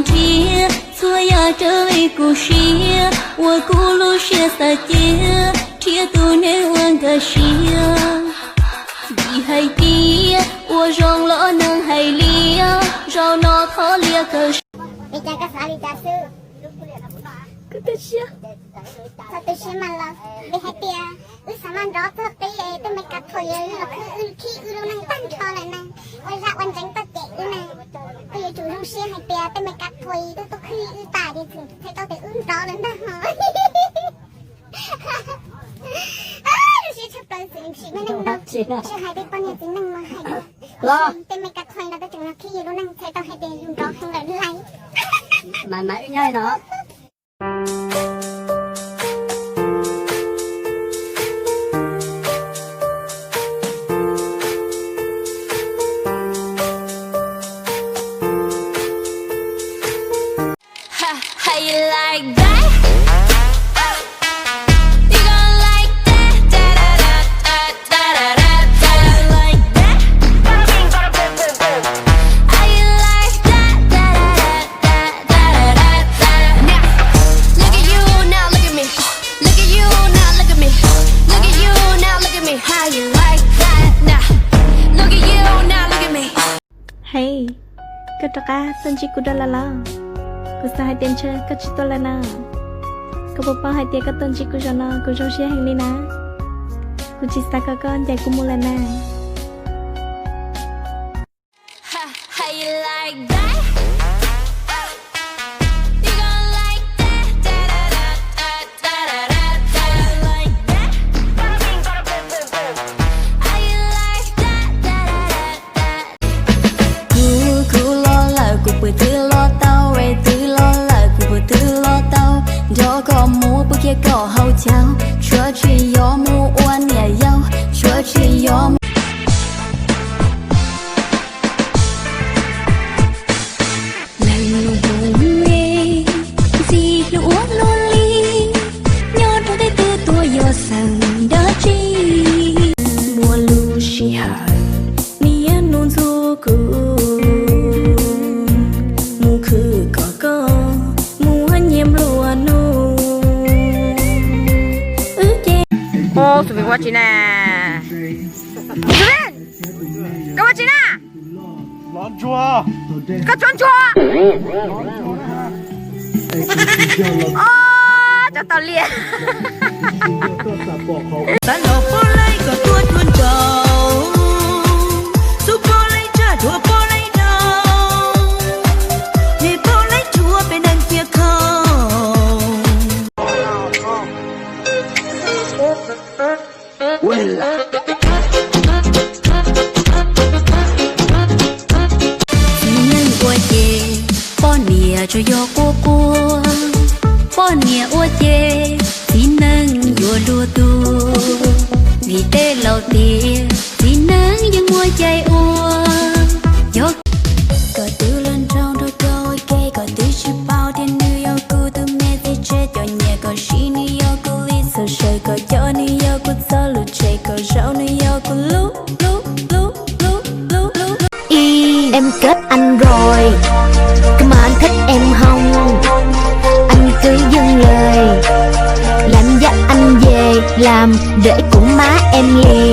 Sia, txhua yam raws li kuv siab, ua kuv lub siab xav cia, thiab tus neeg uas nkag siab. Vim hais tias ua zoo los neeg hais liam, zaum no thov liam kawg. Li cas koj xav li cas xwb? Kuv tu siab. Txhob tu siab mas los, vim hais tias wb xav maj nrov txog qib es tej me kab thuas los khwb wb, khib wb lub neej tag nrho lawm na. Ua zaj ua ntseev txoj cai wb na. Koj yuav tsum zoo siab hais tias tej me kab thuas twb tuaj khwb wb tas ces txhais tau tias wb nrov lawm ntag hos. Zoo siab tshaj plaws xwb, sim me neej no tsis hais tej poj niam txiv neej mas hais tias tej me kab thuas no twb tseem los khib yus lub neej, txhais tau hais tias yus nrov heev lawm lais. Mas mas wb nyob no. How you like that? You gon' like that? Da da da da da da da da. How you like that? How you like that? Da da da da da da da da. Now, look at you, now look at me. Look at you, now look at me. Look at you, now look at me. How you like that? Now, look at you, now look at me. Hej, koj rov qab tuaj ntsib kuv dua lawm los? Kuv xav hais tias ntshe koj tsis tuaj lawm na. Koj puas paub hais tias koj tuaj ntsib kuv zaum no kuv zoo siab heev li na. Kuv tsis xav kom koj ncaim kuv mus lawm na. How you like that? You gon' like that? Da da da da da da da da. Like that? How you like that? Da da da da. Kuv, kuv los lawm, kuv pw twg los tau, es twg los lawm, kuv pw twg los tau. Nrog koj mus pw kiag kom haus caug, tsuav tsis yog mus ua niam yau, tsuav tsis yog mus. Leej nus hu me, ntxim hlub ua luaj li, nyob rau tej twg tuaj yuav xeem dab tsi. Muaj lub sij hawm, niaj hnub ntxub kuv, mus khwv kom koj, mus nyiam nplua nuj. Wb ces. Ua tsis na. Koj ua tsis na? Koj tsuav ntsuag. Os, cov tau liam. Xav los poj laib kom tuaj tuaj nraud, xub poj laib tsa dhuav poj laib dau, niam poj laib tsuav peb neeg tiag khau. Txiv neej ua ces poj niam tsuas yog quaj quaj, poj niam ua ces txiv neej yuav luag tuag. Vim tej laus tias txiv neej yeej muaj cai ua, yog kom twb los nrog nrog koj ua ke, kom twb tsis paub tias nws yog kuv tus me txiv tseg, cov nyiam kom siv nws yog kuv li txoj saw, kom coj nws yog kuv txoj lus tseg, kom zaum nws yog kuv lub lub lub lub lub lub lub. Em cất anh rồi, mà anh thích em không? Anh cứ dừng lời, làm dắt anh về làm rể của má em liền.